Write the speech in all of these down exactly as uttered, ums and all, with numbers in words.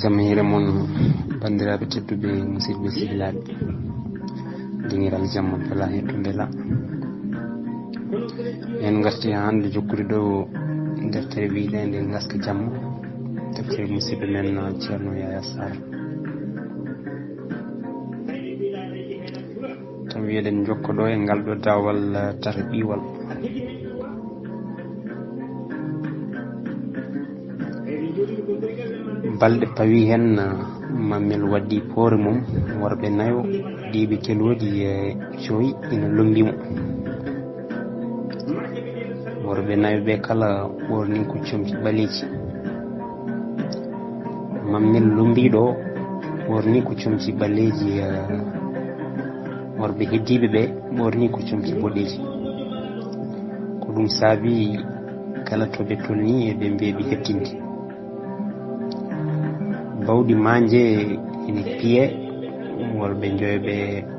Jam hiire mon, banndiraaɓe tedduɓe, musidɓe sehilaaɓe. Dingiral jamma bela hetto bela. En ngarti hannde jokkude ɗo deftere wiyeteende Ngaska Jamma, deftere musidɗo men Ceerno Yaya Sarr. Tawi eɗen jokka ɗo e ngal ɗo daawal, eh, tarbiwal. Balɗe pawi heen, eh, Mammel waddi poore mum, worɓe nayo diiɓe kelooɗi e joyi ina lombi mo. Worɓe nayo ɓe kala ɓorni ko comci ɓaleeji. Mammel lombiiɗo ɓorni ko comci ɓaleeji, eh, worɓe heddiiɓe ɓe ɓorni ko comci boɗeeji. Ko ɗum saabi kala to ɓe tolni eɓe mbeeɓi heɓtinde. Bawɗi maanje ene piye, worɓe njoyo ɓe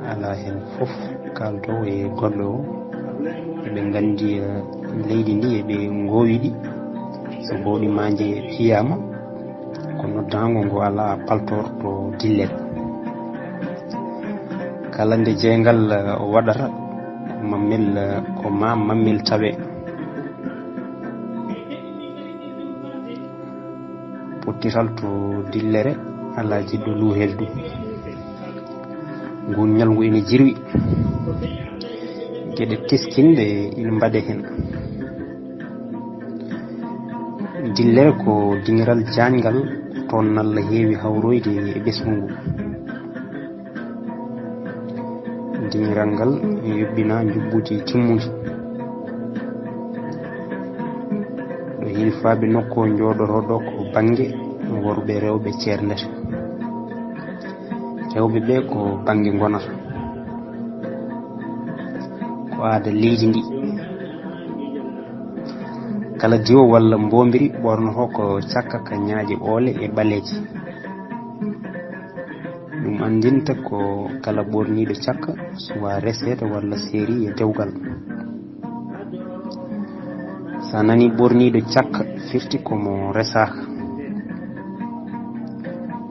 alaa heen fof kaalto e goɗɗo o. Eɓe nganndi, eh, leydi ndi eɓe ngoowi ɗi. So bawɗi maanje piyaama, ko noddaango ngo alaa paltoor to dillere. Kala nde jeyngal, eh, waɗata, ko Mammel, eh, ko ma Mammel tawe. Pottital to dillere, alaa jiɗɗo luuhel ɗum. Ngun ñalngu ina jirwi. Geɗe teskinɗe ina mbaɗe heen. Dillere ko dingiral jaañngal, toon nalla heewi hawroyde e ɓesngu ngu. Dingiral ngal yuɓɓina njuɓɓudi timmundi. Ɗo hilfaaɓe nokku o njooɗotoo ɗo ko bannge worɓe rewɓe ceerndata. Rewɓe ɓe ko bannge ngonata. Ko aada leydi ndi. Kala diwo walla mboombiri ɓornotoo ko cakka ka ñaaƴe oole e ɓaleeje. Ɗum anndinta ko kala ɓorniiɗo cakka suwaa reseede walla seeri e dewgal. So a nanii ɓorniiɗo cakka, firti ko mo resaaka.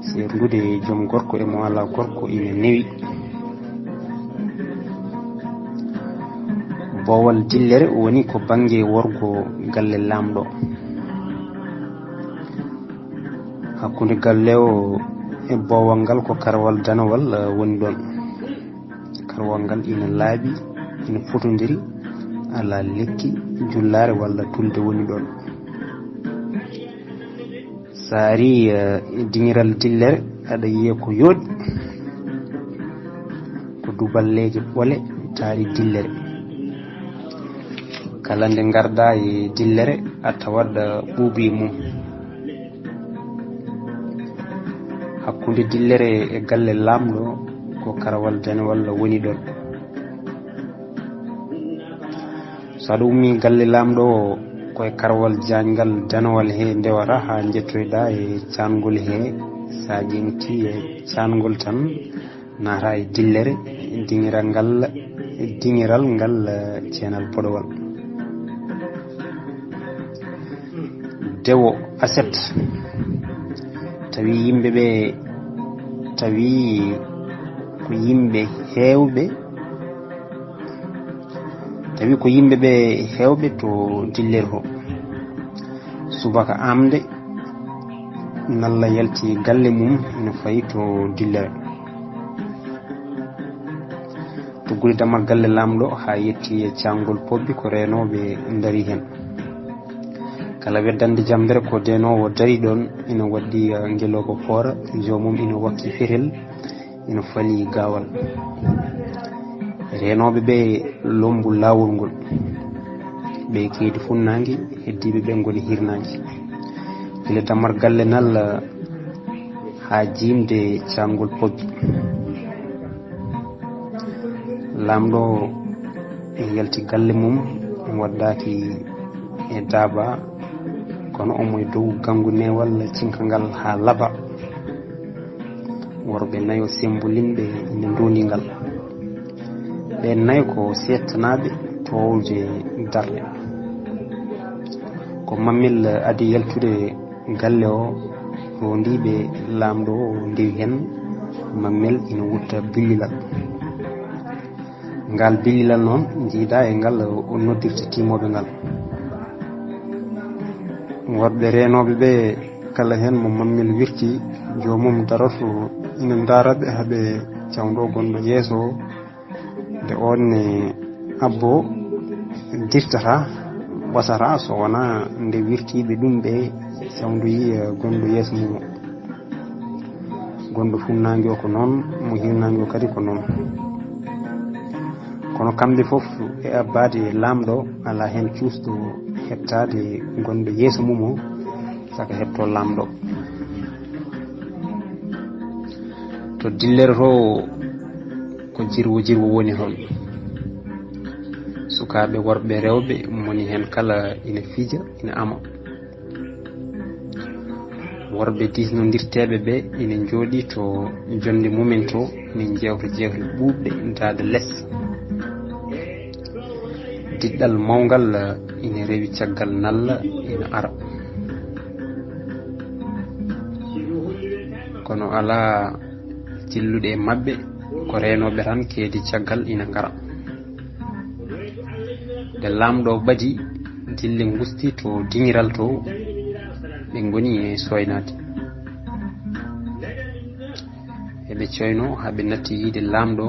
Seerndude e joom gorko e mo alaa gorko ina newi. Boowal dillere woni ko bannge worgo galle laamɗo. Hakkunde galle o e boowal ngal ko karwal danawal, eh, woni ɗoon. Karwal ngal ina laaɓi, ina fotondiri, alaa lekki, jullaare walla tulde woni ɗoon. So a arii, eh, dingiral dillere, aɗa yiya ko yooɗi, ko duballeeje ɓole taari dillere. Kala nde ngarɗaa e dillere, a tawat, eh, ɓuuɓri mum. Hakkunde dillere e galle laamɗo ko karwal danewal woni ɗoon. So aɗa ummii galle laamɗo o, ko e karwal jaañngal danewal he ndewata haa njettoyɗaa e caangol he. So a ƴeeŋtii e caangol tan, naata e dillere, dingiral ngal, dingiral ngal, eh, ceenal boɗowal. Dewo aset. Tawi yimɓe ɓe, tawi ko yimɓe heewɓe, tawi ko yimɓe ɓe heewɓe to dillere to. Subaka amde, nalla yalti galle mum ina fayi to dillere. Tuggude dammal galle laamɗo haa yetti e caangol pobbi ko reenooɓe ndarii heen. Kala weddannde jammbere ko deenoowo darii ɗoon ina waɗɗi, eh, ngelooba poora, joomum ina wakki fetel, ina falii gaawal. Reenooɓe ɓe lommbu laawol ngol. Ɓe keedi funnaange, heddiiɓe ɓe ngoni hirnaange. Gila dammal galle nal, eh, haa jiimde caangol pobbi. Laamɗo e yalti galle mum, waddaaki e daaba, kono omo e dow ganngu neewal cinkangal haa laba. Worɓe nayo sembolinɓe ina ndoondi ngal. Ɓeen nayo ko seettanaaɓe toowde darɗe. Ko Mammel adii yaltude Galle o rondiiɓe laamɗo o ndewi heen mammel ina wutta billilal. Ngal billilal noon njiidaa e ngal o noddirta tiimooɓe ngal. Worɓe reenooɓe ɓe kala heen mo mammel wirti joomum daroto ina ndaara ɓe haa ɓe cawndo gonɗo yeeso o. Nde oon ne abbo dirtata ɓosata so wonaa nde wirtiiɓe ɗum ɓe cawndoyi gonɗo yeeso mum o. Gonɗo funnaange o ko noon, mo hirnaange o kadi ko noon. Kono kamɓe fof e abbaade e laamɗo alaa heen cuusɗo heɓtaade gonɗo yeeso mum o saka heɓto laamɗo. To dillere to ko jirwo jirwo woni toon. Sukaaɓe worɓe rewɓe moni heen kala ina fija ina ama. Worɓe diisnondirteeɓe ɓe ina njooɗi to jonnde mumen to ina njeewta jeewte ɓuuɓɗe daada les. Diɗɗal mawngal ina rewi caggal nalla ina ara. Kono alaa jilluɗe e maɓɓe ko reenooɓe tan keedi caggal ina ngara. Nde laamɗo ɓadi dille ngusti to diŋiral to ɓe ngoni e soynaade. Eɓe coyno haa ɓe natti yiide laamɗo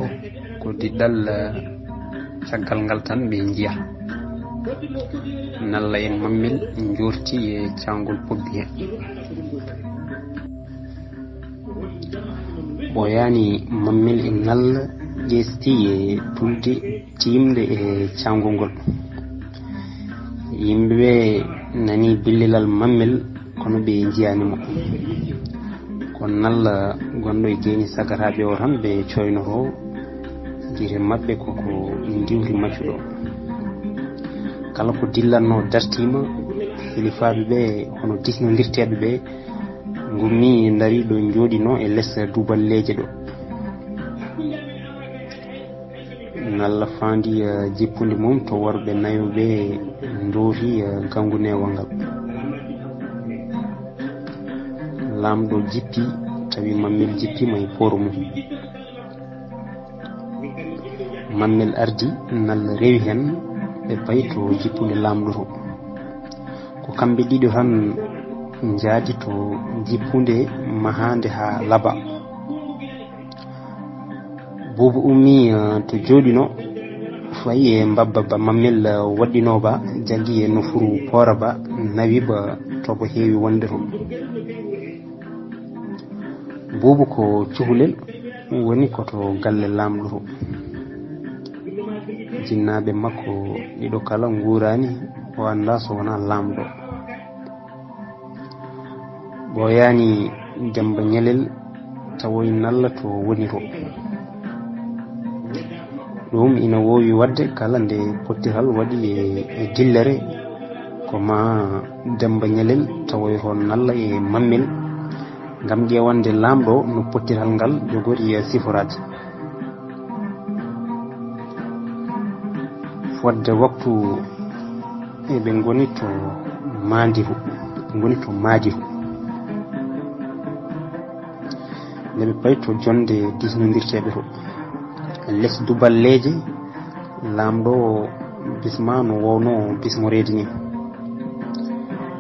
ko diɗɗal caggal ngal tan ɓe njiya nalla e mammel njoorti e caangol pobbi heen. Ɓooyaani mammel e nalla ƴeesti e tulde tiimde e caangol ngol. Yimɓe ɓe nani billilal mammel kono ɓe njiyaani mo. Ko nalla gonɗo e geeni sagataaɓe o tan ɓe coynotoo. Gite maɓɓe koko ndiwri maccuɗo. Kala ko dillatnoo dartiima. Hilifaaɓe ɓe hono diisnondirteeɓe ɓe ngummi ndari ɗo njooɗinoo e les duballeeje ɗo. Nalla faandi jippude mum to worɓe nayo ɓe ndooti ganngu neewal ngal. Laamɗo jippi tawi mammel jippiima e pooro mum. Mammel ardi nalla rewi heen ɓe payi to jippunde laamɗo to. Ko kamɓe ɗiɗo tan njaadi to jippunde mahaande haa laaɓa. Buubu ummii to jooɗinoo fayi e mbabba ba mammel waɗɗinoo ba jaggi e nofuru poora ba nawi ba toɓo heewi wonde to. Buubu ko cuhlel woni ko to galle laamɗo to. Jinnaaɓe makko ɗiɗo kala nguuraani o anndaa so wonaa laamɗo. Ɓooyaani Demmba Ñalel tawoy nalla to woni to. Ɗum ina woowi waɗde kala nde pottiral waɗi e dillere ko maa Demmba Ñalel tawoy toon nalla e mammel ngam ƴeewande laamɗo no pottiral ngal jogori e siforaade. Fodde waktu eɓe ngoni to maandihu, ɓe ngoni to maadihu. Nde ɓe payi to jonnde diisnondirteeɓe to les duballeeje laamɗo bisma no wowno bismoreede ni.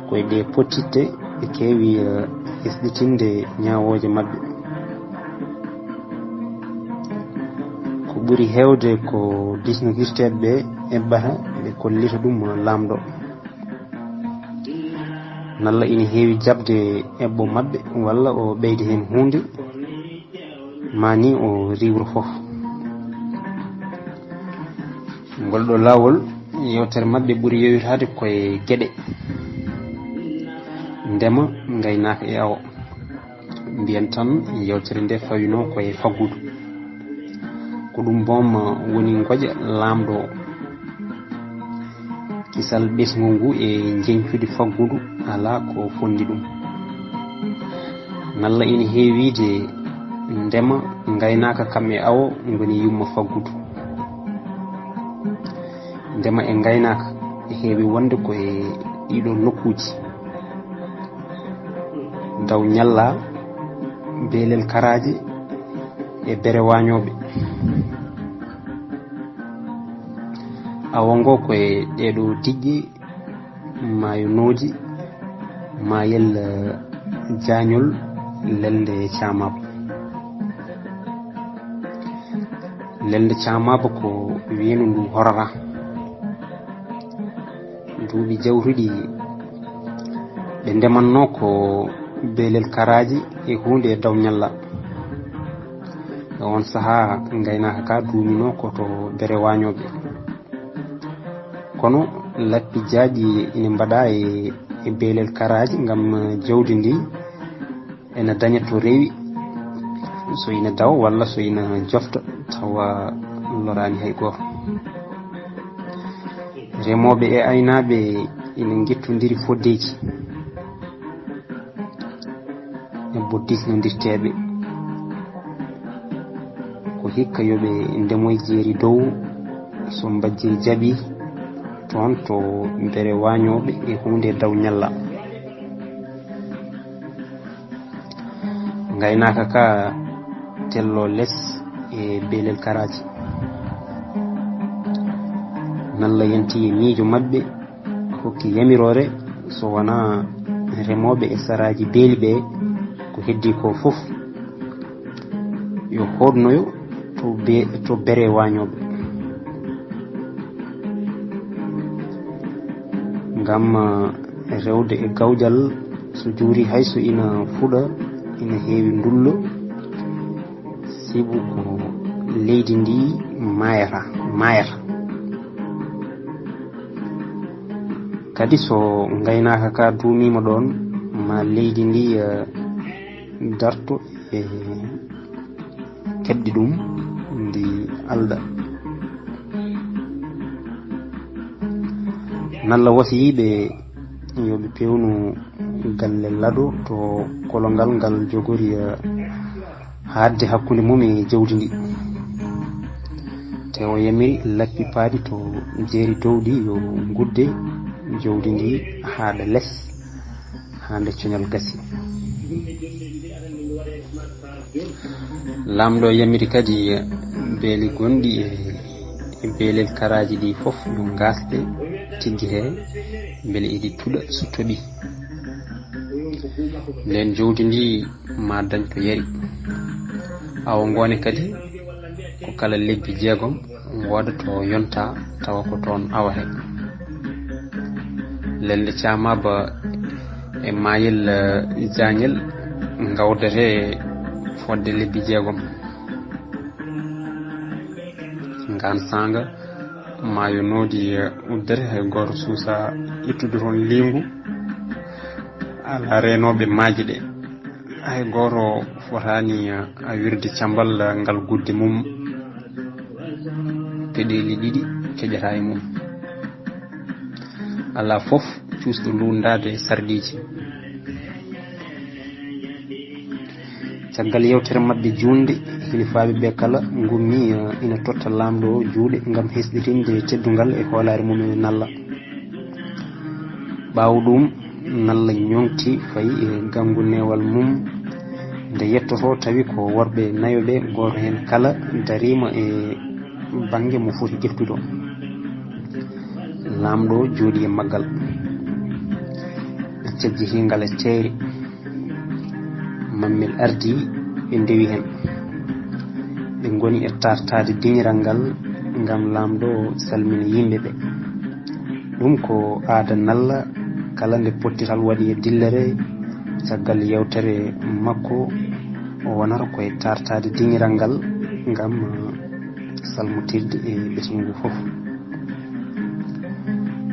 Koye ɗe pottitte ɓe keewi hesɗitinde ñaawooje maɓɓe. Ko ɓuri heewde ko diisnondirteeɓe ɓe eɓɓata ɓe kollita ɗum laamɗo. Nalla ina heewi jaɓde eɓɓo maɓɓe walla o ɓeyda heen huunde maa ni o riiwra fof. Ngol ɗo laawol yewtere maɓɓe ɓuri yowitaade koye geɗe ndema, ngaynaaka e awo. Mbiyen tan yewtere nde fawino koye faggudu. Ko ɗum boom woni ngoƴa laamɗo o. Kisal ɓesngu ngu e njeñcudi faggudu alaa ko fondi ɗum. Nalla ina heewi wiide ndema ngaynaaka kam e awo ngoni yumma faggudu. Ndema e ngaynaaka heewi wonde ko e ɗiɗo nokkuuji. Daw ñalla, beelel karaaji e bere waañooɓe. Awo ngo ko e ɗeeɗo diƴƴe maayo Nooji, maayel, eh, Jaañol, lelnde Caamaaba. Lelnde Caamaaba ko weendu ndu horora. Duuɓi jawtuɗi ɓe ndemanno ko beelel karaaji e huunde e daw ñalla. E on sahaa, ngaynaaka ka duumino ko to bere waañooɓe. Kono lappi jaaƴi ina mbaɗa e, e beelel karaaji ngam jawdi ndi ena daña to rewi, so ina dawa walla so ina jofta tawa loraani hay gooto. Remooɓe e aynaaɓe ina ngettondiri foddeeji. Debbo disnondirteeɓe. Ko hikka yo ɓe ndemoy jeeri dow, so mbajjiri jaɓi, toon to bere waañooɓe e huunde daw ñalla. Ngaynaaka ka tello les e beelel karaaji. Nalla yanti e miijo maɓɓe, hokki yamiroore, so wonaa remooɓe e saraaji beeli ɓe, ko heddii ko fof, yo hoɗnoyo to be-, to bere waañooɓe. Ngam, eh, rewde e gawƴal, so juuri hay so ina fuɗa, ina heewi ndullo, sibu ko leydi ndi maayata, maayata. Kadi so ngaynaaka ka duumiima ɗoon, ma leydi ndi, eh, darto e keɓɗi ɗum, ndi alɗa. Nalla wasiyiiɓe yo ɓe peewnu galle Lado to kolongal ngal jogori, eh, haadde hakkunde mum e jawdi ndi. Te o yamiri lappi paaɗi to jeeri dow ɗi yo ngudde jawdi ndi haaɗa les, haa nde coñal gasi. Laamɗo yamiri kadi beeli gonɗi e, e beelel karaaji ɗi fof yo ngaasɗe tiggi he, mbele iɗi tuɗa so toɓi. Nden jawdi ndi ma dañ to yari. Awo ngoone kadi ko kala lebbi jeegom wooda to yonta tawa ko toon awa he. Lelnde Caamaaba e maayel, eh, Jaañel ngawdete fodde lebbi jeegom. Ngaan saanga maayo Nooji, eh, uddere hay gooto suusa ittude toon liingu. Alaa reenooɓe maaje ɗe. Hay gooto fotaani, eh, wirde cambal, eh, ngal gudde mum. Peɗeeli ɗiɗi keƴata e mum. Alaa fof cuusɗo luunndaade sarɗiiji. Caggal yewtere maɓɓe juunde, hilifaaɓe ɓe kala ngummii, eh, ina totta laamɗo o juuɗe ngam hesɗitinde teddungal e hoolaare mum e Nalla. Ɓaawo ɗum, Nalla ñoŋti fayi e ganngu neewal mum. Nde yettoto, tawi ko worɓe nayo ɓe, gooto heen kala dariima e bannge mo foti ƴeftude o. Laamɗo jooɗii e maggal. Ɓe cajjiti ngal e teeyre. Mammel ardii, ɓe ndewi heen. Ɓe ngoni e taartaade diñiral ngal ngam laamɗo o salmina yimɓe ɓe. Ɗum ko aada Nalla, kala nde pottital waɗi e dillere, caggal yewtere makko, o wonata ko e taartaade diñiral ngal ngam salmotirde e ɓesngu ngu fof.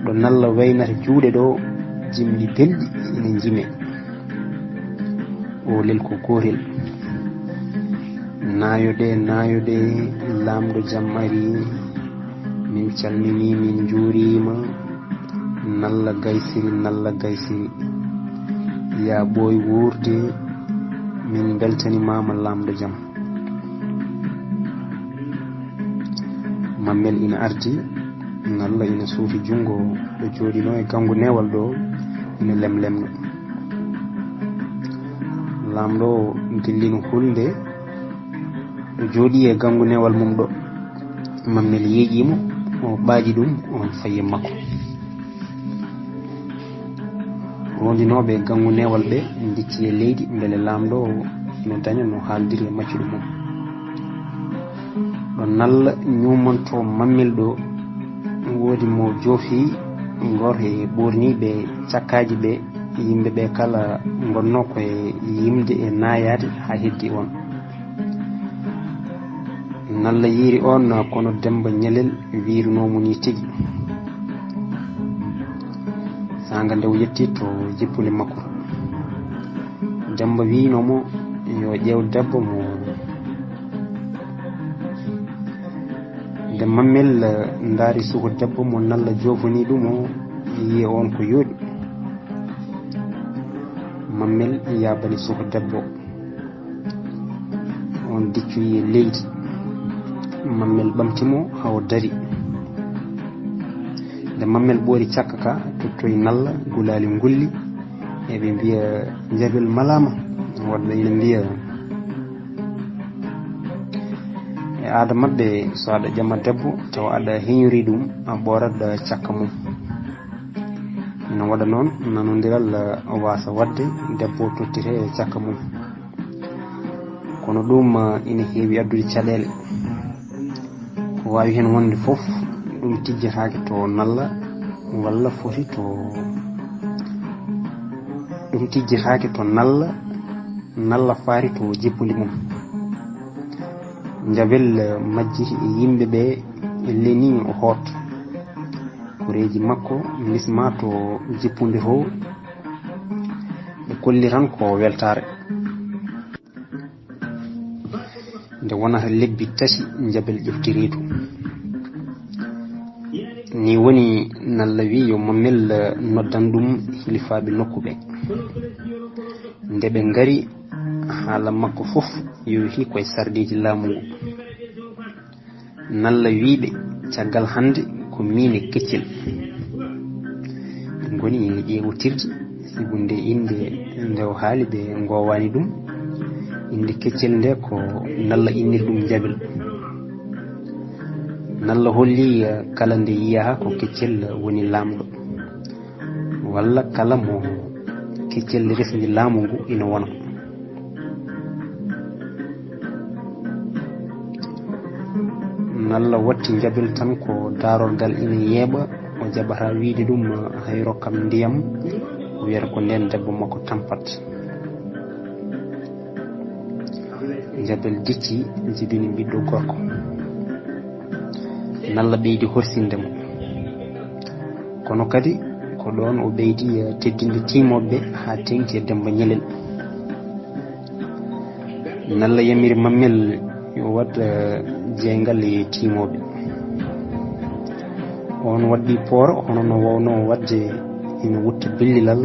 Ɗo Nalla waynata juuɗe ɗo, jimɗi belɗi ina njime. Oolel ko gootel. Naayo ɗe, naayo ɗe, laamɗo jam ari. Min calminii, min njuuriima. Nalla Gaysiri, Nalla Gaysiri. Yaa ɓooy wuurde, min mbeltanimaama laamɗo jam. Mammel ina ardi, Nalla ina suuti junngo ɗo jooɗinoo e ganngu neewal ɗo, ina lemlemno. Laamɗo dillino hulde, o jooɗii e ganngu newal mum ɗo. Mammel yeeƴii mo, o ɓaaƴi ɗum, o fayi e makko. Roondinooɓe ganngu newal ɓe ndicci e leydi mbele laamɗo no daña no haaldiri e maccuɗo mum. Ɗo nalla ñuumanto mammel ɗo, woodi mo joofi ngor e ɓoorniiɓe cakkaaji ɓe, yimɓe ɓe kala ngonnoo ko e yimde e naayaade haa heddi on. Nalla yiiri on, kono Demmba Ñalel wiirunoo mo nii tigi. Saanga nde o yetti to jippunde makko, Demmba wiino mo yo ƴeew debbo mo. Nde Mammel ndaari suko debbo mo Nalla joofanii ɗum o, yi'i on ko yooɗi. Mammel yaabani suko debbo. On diccoyi e leydi. Mammel ɓamti mo haa o dari. Nde Mammel ɓoori cakka ka, tottoyi Nalla, gulaali ngulli. Eɓe mbiya, "Njabel malaama." Woɗɓe ina mbiya, e aada maɓɓe, so aɗa ƴama debbo, tawa aɗa heñori ɗum, a ɓoorat cakka mum. Ina waɗa noon, nanondiral waasa waɗde, debbo tottire cakka mum. Kono ɗum, ina heewi addude caɗeele. Ko waawi heen wonde fof, ɗum tijjataake to Nalla, walla foti to, ɗum tijjataake to Nalla, Nalla faari to jippude mum. Njabel majji e yimɓe ɓe leni o hoot. Koreeji makko lisma to jippunde to, ɓe kolli tan ko weltaare. Nde wonata lebbi tati, Njabel ƴefti reedu. Ni woni Nalla wi yo Mammel noddan ɗum hilifaaɓe nokku ɓe. Nde ɓe ngari, haala makko fof yowitii koye sarɗiiji laamu ngu. Nalla wi ɓe, "Caggal hannde ko miin e Keccel." Ɓe ngoni ƴeewotirde, sibu nde innde nde o haali ɓe ngoowaani ɗum. Innde Keccel nde ko Nalla innir ɗum Njabel. Nalla holli, eh, kala nde yiyaa ko Keccel woni laamɗo. Walla kala mo Keccel resndi laamu ngu ina wona. Nalla watti Njabel tan ko daarorgal ina yeeɓa, o jaɓataa wiyde ɗum hay rokkam ndiyam, o wiyata ko ndeen debbo makko tampat. Njabel dicci, jibini ɓiɗɗo gorko. Nalla ɓeydi horsinde mo. Kono kadi ko ɗoon o ɓeydi, eh, teddinde tiimooɓe ɓe haa teeŋti e Demmba Ñelel. Nalla yamiri Mammel yo waɗ, eh, jeeyngal e tiimooɓe. On waɗɗii pooro, hono no waawno waɗde ina wutta billilal.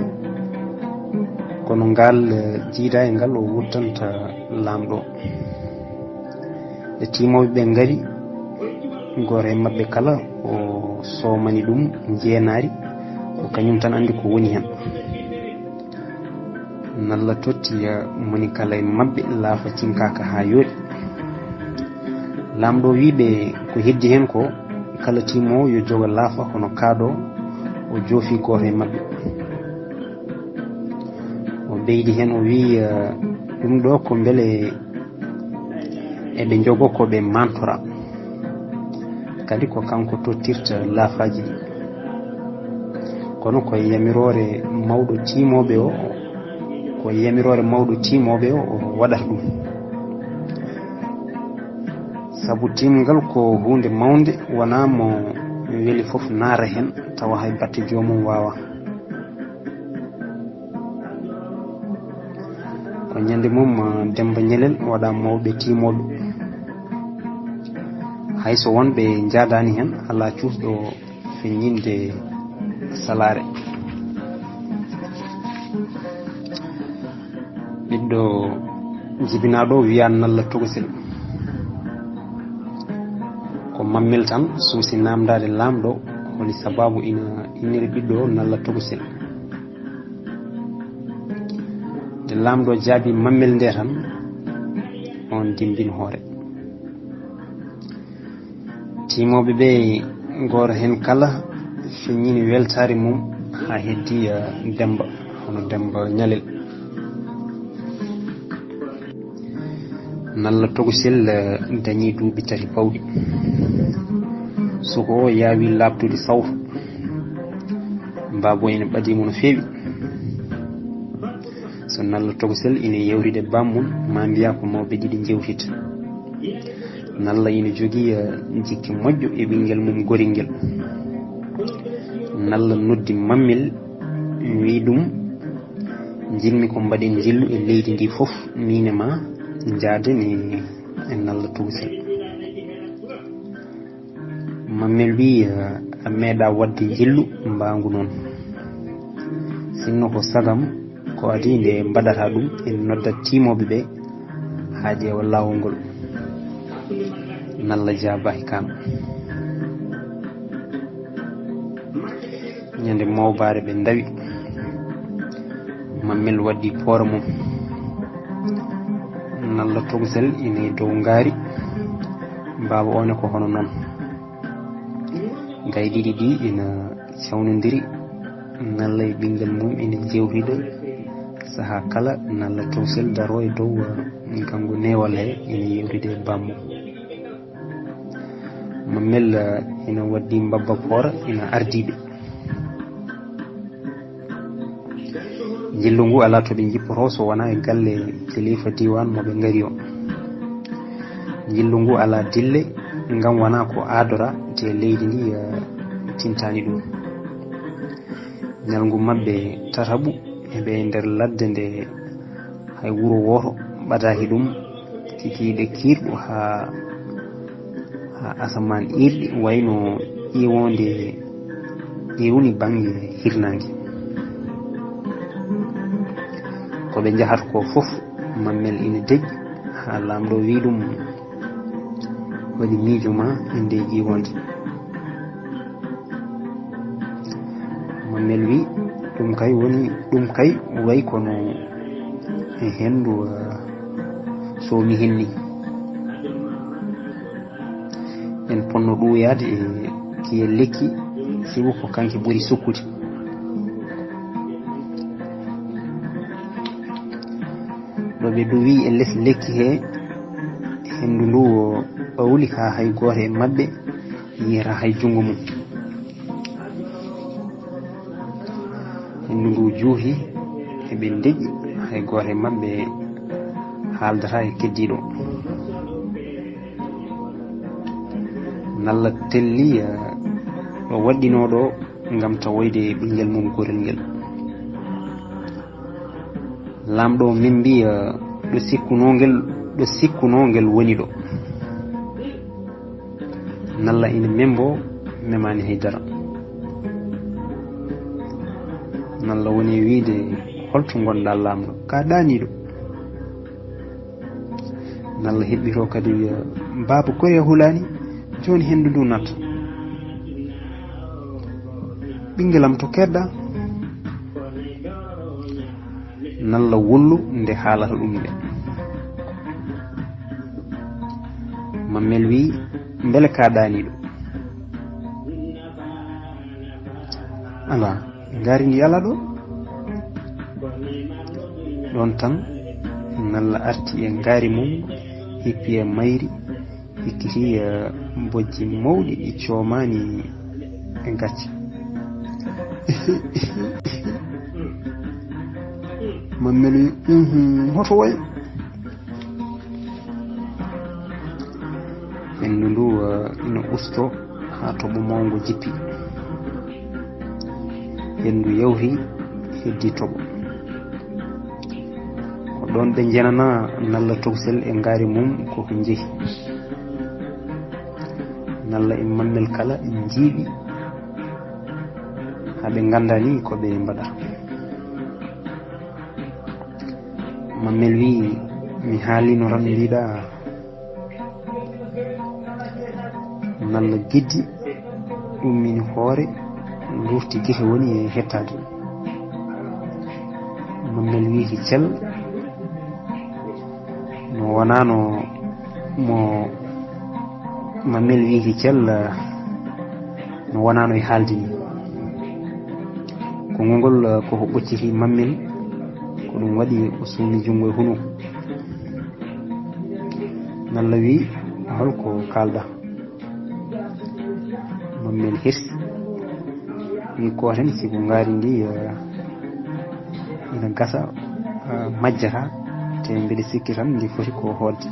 Kono ngal, eh, jiidaangal o wuttanta laamɗo. Nde tiimooɓe ɓe ngari, gooto e maɓɓe kala o soomani ɗum njeenaari, ko kañum tan anndi ko woni heen. Nalla totti, eh, moni kala e maɓɓe laafa cinkaaka haa yooɗi. Laamɗo wii ɓe ko heddi heen ko, kala tiimoowo yo jogo laafa hono kaaɗo o joofi gooto e maɓɓe. O ɓeydi heen, o wii, eh, ɗum ɗo ko mbele eɓe njogo ko ɓe mantora. Kadi ko kanko tottirta laafaaji ɗi. Kono ko e yamiroore mawɗo tiimooɓe o, ko e yamiroore mawɗo tiimooɓe o, o waɗata ɗum. Sabu tiimgal ko huunde mawnde, wonaa mo weli fof naata heen, tawa hay batte joomum waawaa. Ko ñande mum, Demmba Ñelel waɗa mawɓe tiimooɓe. Hay so wonɓe njaadaani heen, alaa cuusɗo feññinde salaare. Ɓiɗɗo jibinaaɗo o wiyaa Nalla Togosel. Ko Mammel tan suusi naamndaade laamɗo holi sabaabu ina inniri ɓiɗɗo o Nalla Togosel. Laamɗo jaabi mammel nde tan, on dimbin hoore. Tiimooɓe ɓe, gooto heen kala feññini weltaare mum haa heddi, eh, Demmba, hono Demmba Ñalel. Nalla Tokosel, eh, dañii duuɓi tati pawɗi. Suko o yaawi laaɓtude sawto. Baaba o ene ɓadii mo no feewi. So Nalla Tokosel ene yewtida e bammum, ma mbiya ko mawɓe ɗiɗi njewtita. Nalla ene jogii, eh, jikke moƴƴo e ɓinngel mum gorel ngel. Nalla noddi mammel, wiyi ɗum, "Njiɗmi ko mbaɗen njillu e leydi ndi fof, miin e ma njaaden e, e Nalla Tokosel." Mammel wiyi, "A meeɗa waɗde njillu mbaangu noon. Sinno ko sagam, ko adii nde mbaɗata ɗum, en noddat tiimooɓe ɓe haa ƴeewa laawol ngol." Nalla jaabaaki kam. Ñande mawbaare ɓe ndawi. Mammel waddi poora mum. Nalla Tokosel ina e dow ngaari. Baaba o ne ko hono noon. Gaay ɗiɗi ɗi ina cawnondiri. Nalla e ɓinngel mum ina jewtida. Sahaa kala Nalla Tokosel daro e dow, eh, ganngu neewal he ina yewtida e bammum. Mammel, eh, ina waddi mbabba poora ina ardiɓe. Njillu ngu alaa to ɓe njippoto so wonaa e galle kilifa diiwaan mo ɓe ngari o. Njillu ngu alaa dille, ngam wonaa ko aadora, te leydi ndi, eh, tintaani ɗum. Ñalngu maɓɓe tataɓu, eɓe nder ladde nde hay wuro wooto ɓadaaki ɗum, kikiiɗe kiirɗo haa, haa asamaan iirɗi, wayno ƴiiwoonde ƴeewni bannge hirnaange. Ko ɓe njahata ko fof, Mammel ina deƴƴi, haa laamɗo wii ɗum, "Waɗi miijo ma e nde ƴiiwoonde?" Mammel wi, "Ɗum kay woni, ɗum kay way kono e henndu, ah, so mi henni. En ponno ɗuwoyaade e kiye lekki, sibu ko kanki ɓuri sukkude." Ɗo ɓe ɗuwi e les lekki he, henndu ndu o ɓawli haa hay gooto e maɓɓe yiyata hay junngo mum. Henndu ndu juuti, eɓe ndeƴƴi, hay gooto e maɓɓe haaldata e keddiiɗo. Nalla telli, eh, ɗo waɗɗinoo ɗo ngam tawoyde ɓinngel mum gorel ngel. Laamɗo o membi, eh, ɗo sikkunoo ngel, ɗo sikkunoo ngel woni ɗo. Nalla ina membo, memaani hay dara. Nalla woni e wiide, "Holto ngonɗaa laamɗo? Ka ɗaaniiɗo." Nalla heɓɓitoo kadi wiya, "Baaba, koye a hulaani? Jooni henndu ndu natta. Ɓinngel am, to keedɗa?" Nalla wollu nde haalata ɗum nde. Mammel wi, "Mbele ka ɗaaniiɗo?" Alaa, ngaari ndi alaa ɗo. Ɗoon tan, Nalla arti e ngaari mum, hippi e mayri, hikkiti, eh, bojji mawɗi ɗi coomaani e gacce. Mammel wi, "Uhum, hoto wayi?" Henndu ndu, eh, ina usto haa toɓo mawngo jippi. Henndu yawti, heddi toɓo. Ko ɗoon ɓe njenana Nalla Tokosel e ngaari mum ko ko njehi. Nalla e Mammel kala njiiɓi haa ɓe nganndaa ni ko ɓe mbaɗata. Mammel wi, "Mi haalino tan mbiɗa." Nalla geddi, ummini hoore, lurti gite woni e hettaade. Mammel wi, "Ki cel." Wonano mo Mammel wiiki cel, no wonano e haalde ni. Konngol ngol ko ko ɓocciti Mammel, ko ɗum waɗi o suumi junngo e hunuko. Nalla wi, "Holko kaalɗa?" Mammel hirsi, wi, "Kooten, sibu ngaari ndi, eh, ina gasa, eh, majjata, te mbeɗa sikki tan ndi foti ko hootde."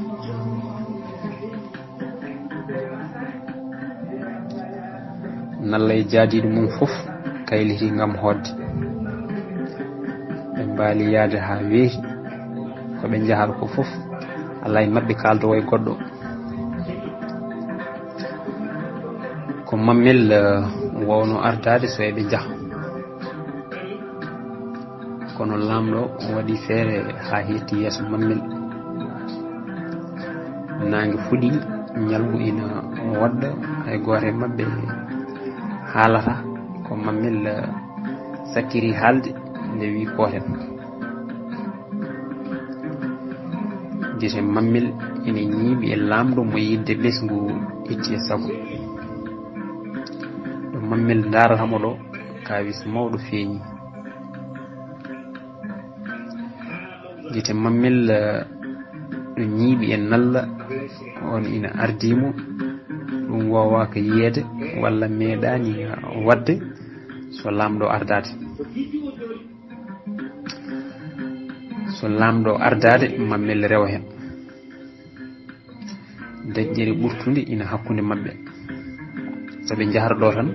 Nalla e jaadiiɗo mum fof kayliti ngam hootde. Ɓe mbaali yahde haa weeti, ko ɓe njahata ko fof, alaa e maɓɓe kaaldoowo e goɗɗo. Ko Mammel, eh, wawno ardaade so eɓe njaha. Kono laamɗo waɗi feere haa hetti yeeso Mammel. Naange fuɗi, ñalngu ina woɗɗa, hay gooto e maɓɓe haalata. Ko Mammel, eh, sakkiri haalde nde wi kooten. Gite Mammel ina ñiiɓi e laamɗo mo yiɗde ɓesngu itti e sago. Ɗo Mammel ndaarata mo ɗo, kaawis mawɗo feeñi. Gite Mammel, eh, ɗo ñiiɓi e nalla, on ina ardii mo. Ɗum waawaaka yiyeede walla meeɗaani waɗde so laamɗo ardaade. So laamɗo ardaade, Mammel rewa heen. Deƴƴere ɓurtunde ina hakkunde maɓɓe. So ɓe njahata ɗo tan,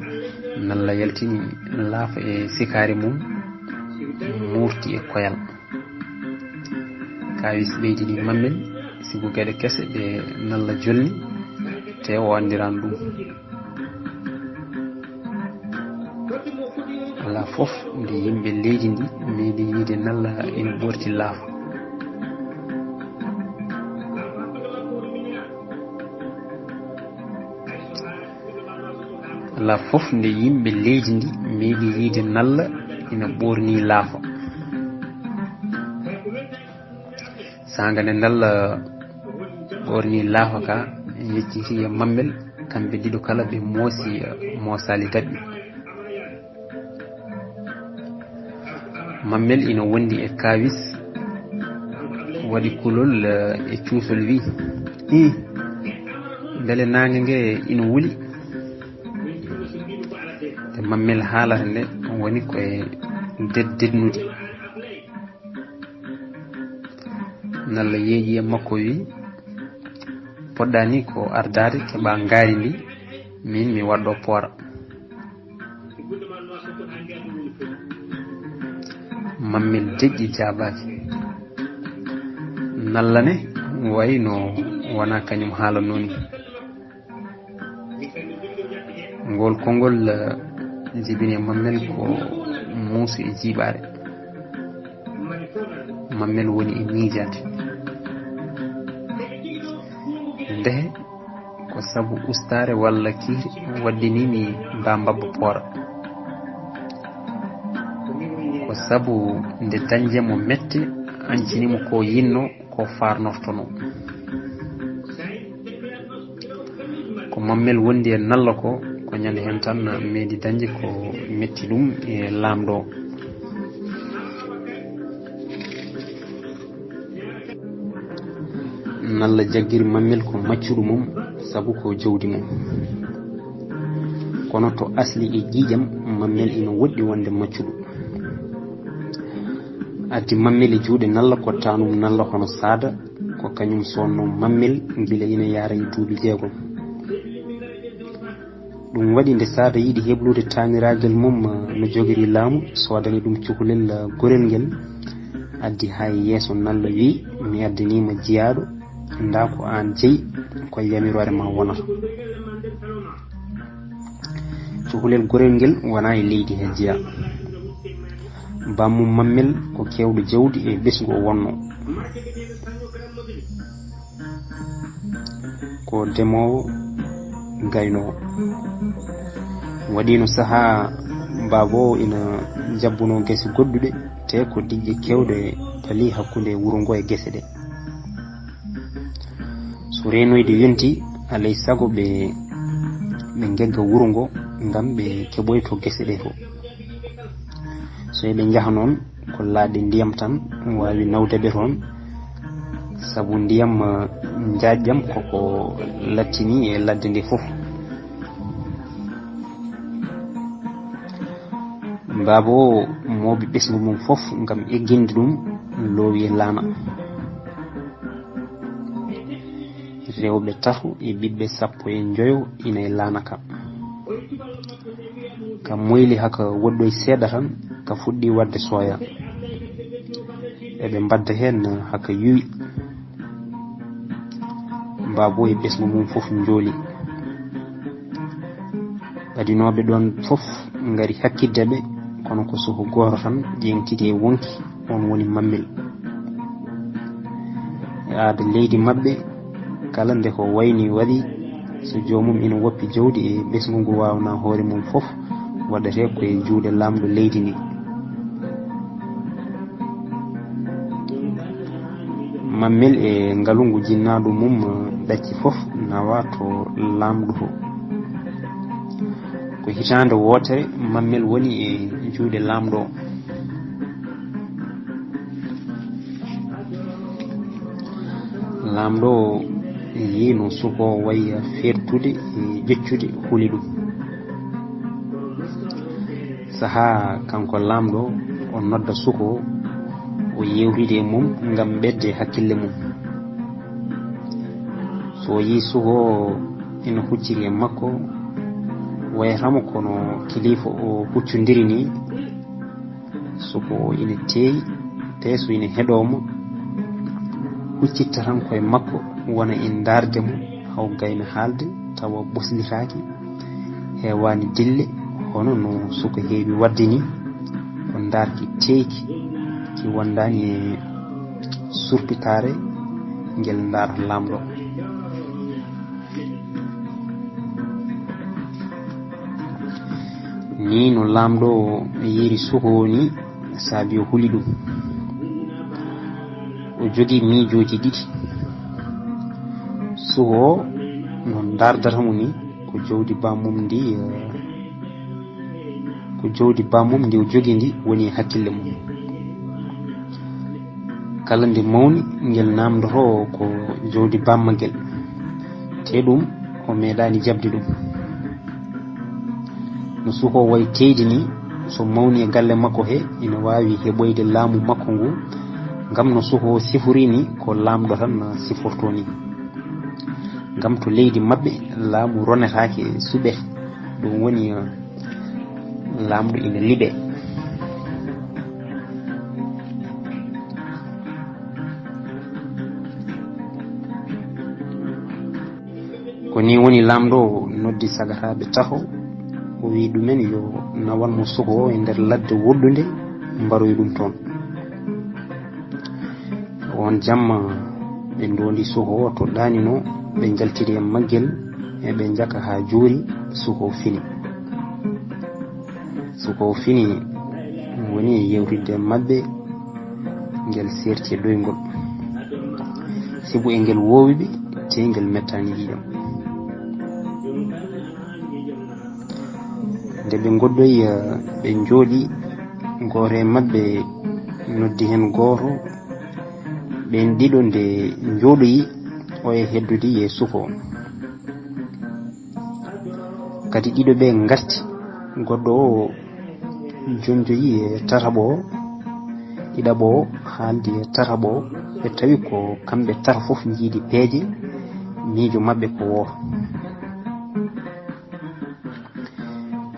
nalla yaltini laafa e sikaari mum, muurti e koyal. Kaawis ɓeydini Mammel, sibu geɗe kese ɗe nalla jolni, te o anndirano ɗum. Alaa fof nde yimɓe leydi ndi meeɗi yiide nalla ina ɓoorti laafa. Alaa fof nde yimɓe leydi ndi meeɗi yiide nalla ina ɓoorni laafa. Saanga nde nalla ɓoorni laafa ka, yecciti e Mammel, kamɓe ɗiɗo kala ɓe moosi, eh, moosaali daɓɓi. Mammel ina wondi e kaawis, waɗi kulol, eh, e cuusol wi, "Ih, mbele naange nge ina wuli?" Nde Mammel haalata nde, woni ko e ded-, dednude. Nalla yeeƴi e makko wi, "Poɗɗa ni ko ardaade keɓa ngaari ndi, min mi waɗɗo poora." Mammel deƴƴi jaabaaki. Nalla ne wayi no wona kañum haalanno ni. Ngol konngol, eh, jibini e Mammel ko muusu e jiiɓaare. Mammel woni e miijaade. Ndehe ko sabu ustaare walla kiiri waɗdini mi ba mbabba poora. Ko sabu nde dañde mo mette añcini mo ko yinno, ko farnortono. Ko Mammel wondi e nalla ko, ko ñande heen tan meeɗi dañde ko metti ɗum e laamɗo. Nalla jaggiri Mammel ko maccuɗo mum, sabu ko jawdi mum. Kono to asli e ƴiiƴam, Mammel ina woɗɗi wonde maccuɗo. Addi Mammel e juuɗe nalla, ko tanum nalla hono saada, ko kañum sonno Mammel gila ina yaara e duuɓi jeegom. Ɗum waɗi nde saada yiɗi heblude taaniraagal mum, eh, no jogiri laamu, soodani ɗum cukalel, eh, gorel ngel. Addi haa e yeeso nalla wi, "Mi addaniima jiyaaɗo, ndaa ko aan jeyi, ko yamiroore ma wonata." Cukalel gorel ngel wona e leydi he jeyaa. Bammum Mammel ko keewɗo jawdi e ɓesngu o wonno. Ko demoowo, gaynoowo. Waɗiino sahaa baaba o ina jabbunoo gese goɗɗuɗe, te ko diƴƴe keewɗe palii hakkunde wuro ngo e gese ɗe. Reenoyde yonti, alay sago ɓe, ɓe ngegga wuro ngo, ngam ɓe keɓoyto gese ɗe fof. So eɓe njaha noon, ko laaɗe ndiyam tan waawi nawde ɓe toon, sabu ndiyam, eh, njaajƴam koko lattini e ladde nde fof. Baaba o mooɓi ɓesngu mum fof ngam egginde ɗum, loowi e laana. Rewɓe tato e ɓiɓɓe sappo e njoyo ina e laana ka. Ka moyli haa ka woɗɗoyi seeɗa tan, ka fuɗɗi waɗde sooya. Eɓe mbadda heen haa ka yuwi. Baaba o e ɓesngu mum fof njooli. Ɓadinooɓe ɗoon fof ngari hakkitde ɓe, kono ko suko gooto tan ƴeeŋtiti e woŋki, oon woni Mammel. E aada leydi maɓɓe, kala nde ko wayni waɗi, so joomum ina woppi jawdi e ɓesngu ngu waawnaa hoore mum fof, waɗetee ko e juuɗe laamɗo leydi ndi. Mammel e ngalu ngu jinnaaɗo mum ɗacci fof nawa to laamɗo to. Ko hitaande wootere Mammel woni e juuɗe laamɗo o. Laamɗo o yii no suko o wayi feertude e ƴeccude huli ɗum. Sahaa kanko laamɗo o nodda suko o, o yeewtida e mum ngam ɓeyde hakkille mum. So o yii suko o ina hucciri e makko, wayata mo kono kilifa o huccondiri ni, suko o ina teeyi, te so ina heɗoo mo, huccita tan koye makko, wona e ndaarde mo, haw gayna haalde, tawa ɓoslitaaki, heewaani dille, hono no suko heewi waɗde ni, ko ndaarki teeyki, ki wondaani e surpitaare ngel ndaarata laamɗo. Ni no laamɗo o yiiri suko o ni, saabi o huli ɗum. O jogii miijooji ɗiɗi. Suko o no ndaardata mo ni, ko jawdi bammum ndi, eh, ko jawdi bammum ndi o jogii ndi woni e hakkille mum. Kala nde mawni, ngel naamndotoo ko jawdi bammagel, te ɗum o meeɗaani jaɓde ɗum. No suko o wayi teeyde ni, so mawni e galle makko he, ina waawi heɓoyde laamu makko ngu, ngam no suko o sifori ni, ko laamɗo tan sifortoo ni. Ngam to leydi maɓɓe, laamu ronetaake suɓe. Ɗum woni, eh, laamɗo ina liɓe. Ko ni woni laamɗo o noddi sagataaɓe taho, o wi'i ɗumen yo nawan mo suko o e nder ladde woɗɗunde, mbaroyi ɗum toon. Oon jamma ɓe ndoondi suko o to ɗaanino, ɓe njaltiri e maggel, e ɓe njaka haa juuri, suko o fini. Suko o fini, woni e yewtidde e maɓɓe, ngel seerti e ɗoyngol. Sibu e ngel woowi ɓe, tee ngel mettaani ƴiiƴam. Nde ɓe ngoddoyi, eh, ɓe njooɗi, gooto e maɓɓe noddi heen gooto. Ɓeen ɗiɗo nde njooɗoyi, oya heddude e suko o. Kadi ɗiɗo ɓe ngarti, goɗɗo o jonjoyi e tataɓo o, ɗiɗaɓo o haaldi e tataɓo o, ɓe tawi ko kamɓe tato fof njiidi peeje, miijo maɓɓe ko wooto.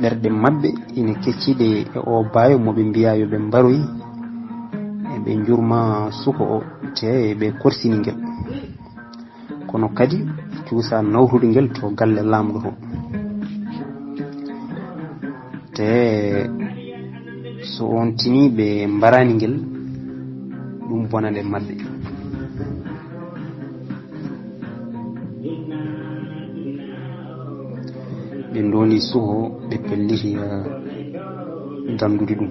Ɓerɗe maɓɓe ina kecciɗe e oo baayo mo ɓe mbiyaa yo ɓe mbaroy, e ɓe njurma suko o, te ɓe korsini ngel. Kono kadi cuusa nawtude ngel to galle laamɗo to. Te so on tini ɓe mbaraani ngel, ɗum bonande maɓɓe. Ɓe ndoondi suko, ɓe pelliti, eh, danndude ɗum.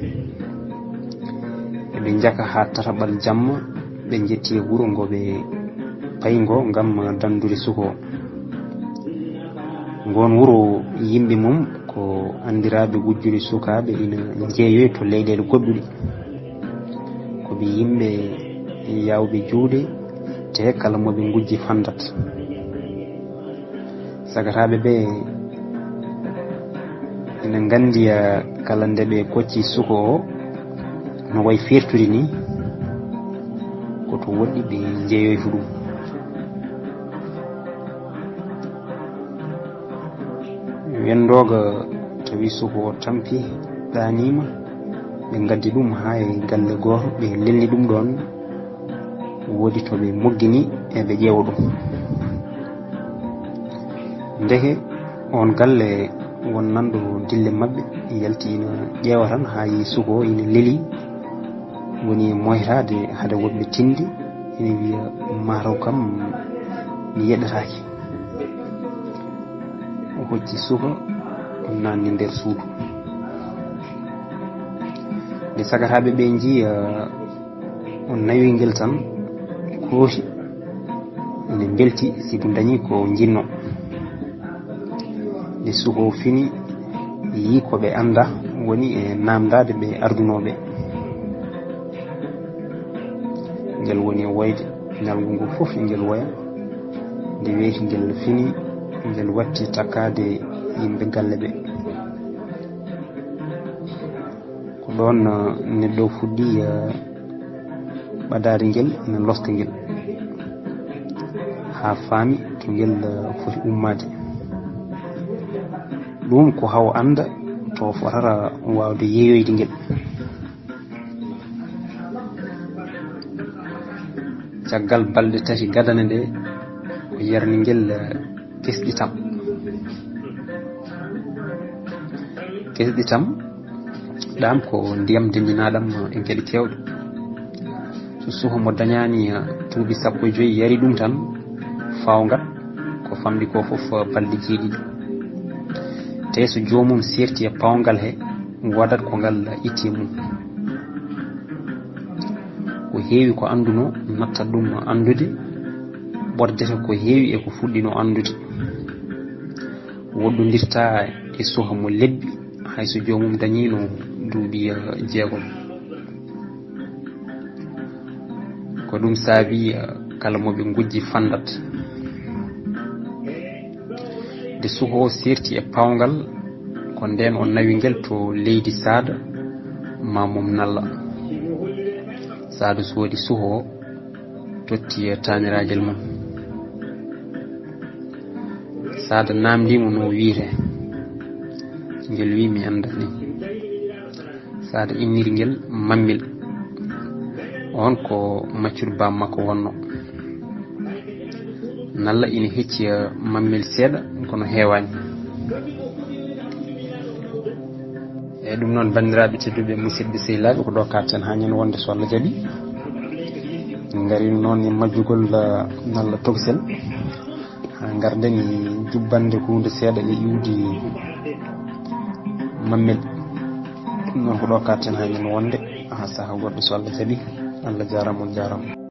Eɓe njaka haa tataɓal jamma, ɓe njetti e wuro ngo ɓe payngo ngam dandude suko o. Ngoon wuro, yimɓe mum ko anndiraaɓe gujjude sukaaɓe, ina njeeyoyi to leyɗeele goɗɗuɗe. Ko ɓe yimɓe yaawɓe juuɗe, te kala mo ɓe ngujji fanndat. Sagataaɓe ɓe ina nganndi, ah, kala nde ɓe kocci suko o, no wayi feertude ni, ko to woɗɗi ɓe njeeyoyi fu ɗum. Wendooga tawi suko o tampi, ɗaaniima, ɓe ngaddi ɗum haa e galle gooto, ɓe lelni ɗum ɗoon. Woodi to ɓe moggini e ɓe ƴeewa ɗum. Ndeke oon galle won nanɗo dille maɓɓe yalti ina ƴeewa tan haa yi suko o ina leli, woni e moytaade hade woɓɓe tindi ina wiya, "Mataw kam mi yeɗɗataake." O hocci suka, o naanni nder suudu. Nde sagataaɓe ɓe njiya o nawi ngel tan, koosi, ene mbelti sibu dañi ko njinno. Nde suka o fini, yi ko ɓe annda woni e naamndaade ɓe ardunooɓe. Ngel woni e woyde, ñalngu ngu fof ngel woya. Nde weeti ngel fini, ngel watti takkaade yimɓe galle ɓe. Ko ɗoon, eh, neɗɗo fuɗɗi, eh, ɓadaade ngel, ina loska ngel, haa faami to ngel, eh, foti ummaade. Ɗum ko haa o annda to fotata waawde yeeyoyde ngel. Caggal balɗe tati gadane ɗe, o yarni ngel, eh, kesɗitam. Kesɗitam, ɗam ko ndiyam denjinaaɗam e geɗe keewɗe. So suka mo dañaani, eh, duuɓi sappo e joy yari ɗum tan, faawngal ko famɗi ko fof, eh, balɗe jeeɗiɗi. Te so joomum seerti e paawngal he, woodat ko ngal itti e mum. Ko heewi ko annduno nattat ɗum anndude, ɓordete ko heewi e ko fuɗɗino anndude. Woɗɗondirta e suka mo lebbi, hay so joomum dañiino duuɓi, eh, jeegom. Ko ɗum saabi, eh, kala mo ɓe ngujji fanndat. Nde suka o seerti e paawngal, ko ndeen o nawi ngel to leydi Saada, maamum Nalla. Saada soodi suka o, totti e taaniraajel mum. Saada naamndii mo no wiyetee. Ngel wiyi, "Mi anndaa ni." Saada inniri ngel Mammel. Oon ko maccuɗo baam makko wonno. Nalla ina hecci, eh, Mammel seeɗa, kono heewaani. Eeyi, ɗum noon, banndiraaɓe tedduɓe, musidɓe sehilaaɓe, ko ɗo kaaɗten haa ñande wonde, so Allah jaɓi. En ngariino noon e majjugol, eh, Nalla Tokosel. Haa ngarden e jubbande huunde seeɗa e iwdi Mammel. Ɗum noon ko ɗo kaaɗten haa ñande wonde, haa sahaa goɗɗo, so Allah jaɓi. Allah jaaraama, on jaaraama.